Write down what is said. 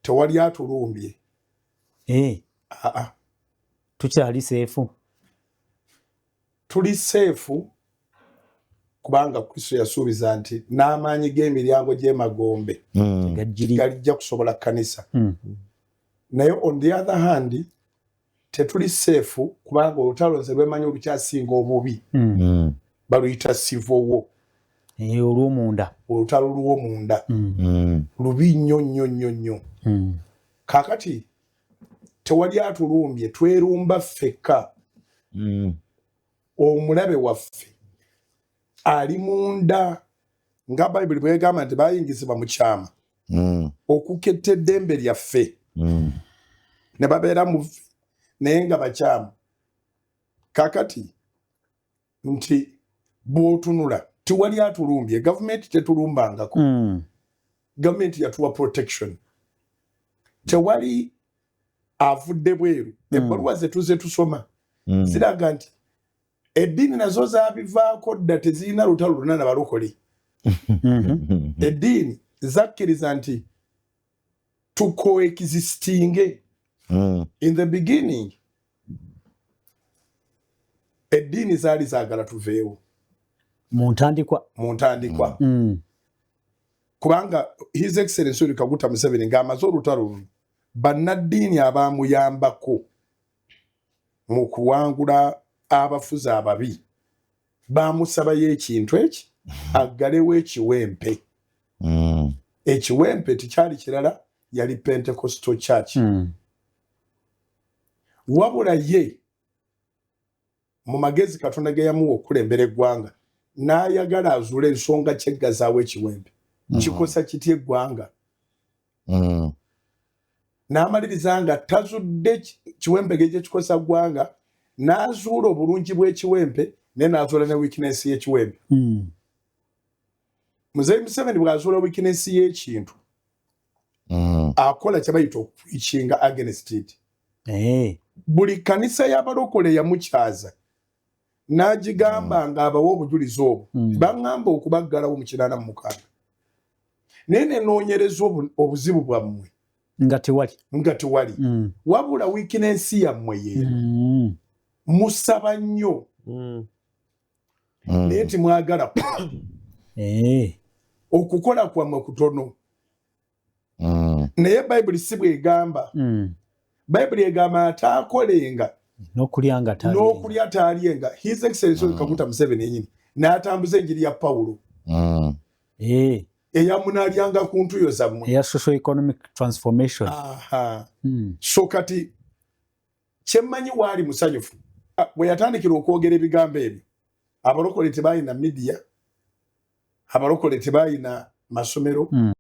Tewali atulumbye. Aa. Tukyali safe? Tuli safe kubanga Kristo yasuubiza nti n'amaanyi g'emiryango gy'emagombe gajjiri galijja kusobola kkanisa. Naye on the other hand, tetuli safe kubanga olutalo nze lwemanyi olukyasinga obubi baluyita civil war. Eh, olw'omunda. Olutalo lw'omunda lubi nnyo nnyo nnyo nnyo. Kaakati tewali atulumbye, twerumba ffekka. Omulabe waffe ali munda, nga Bayibuli bwegamba nti bayingizibwa mu kyama okuketta eddembe lyaffe ne babeera mu ffe naye nga bakyamu. Kakati nti bw'otunula, tewali atulumbye. Gavumenti tetulumbangako. Gavumenti yatuwa protection. Tewali avudde bweru. Ebbaluwa zetuze tusoma ziraga nti eddiini nazo zabivaako dda, tezirina lutalo lwonna na balokole. Eddiini zakkiriza nti tucoexistinge. In the beginning, eddiini zaali zaagala tuveewo. Mu ntandikwa. Mu ntandikwa. Kubanga His Excellence Yoweri Kaguta Museveni ng'amaze olutalo luno, bannaddiini abaamuyambako mu kuwangula abafuzi ababi baamusabayo ekintu eki aggalewo ekiwempe. Ekiwempe tekyali kirala, yali Pentecostal Church. Wabula ye mu magezi Katonda ge yamuwa okukulembera eggwanga, n'ayagala azuule ensonga kyeggazaawo ekiwempe kikosa kitya eggwanga. N'amaliriza nga tazudde kiwempe gekikosa ggwanga, n'azuula obulungi bw'ekiwempe, naye n'azuula ne weakness y'ekiwempe. Muzeeyi Museveni bw'azuula weakness y'ekintu, akola kye bayita okupreachinga against it. Buli kanisa y'abalokole yamukyaza n'agigamba ng'abawa obujulizi obwo. Baŋŋamba okubaggalawo mu 86, naye nenoonyereza obuzibu bwammwe nga tewali. Nga tewali. Wabula weakness yammwe yeeno. Musaba nnyo naye timwagala kukola. Okukola kwammwe kutono. Naye Bayibuli si bwegamba. Bayibuli egamba ataakolenga n'okulya nga tali n'okulya taalyenga. His Excellence Kaguta Museveni yenyini n'atambuza enjiri ya Pawulo eyamunaalyanga ku ntuyo zammwe. Eya social economic transformation. Aha. So kati kyemmanyi, waali musanyufu. Ah, bwe yatandikira okwogera ebigambo ebyo, abalokole tebalina media, abalokole tebalina masomero.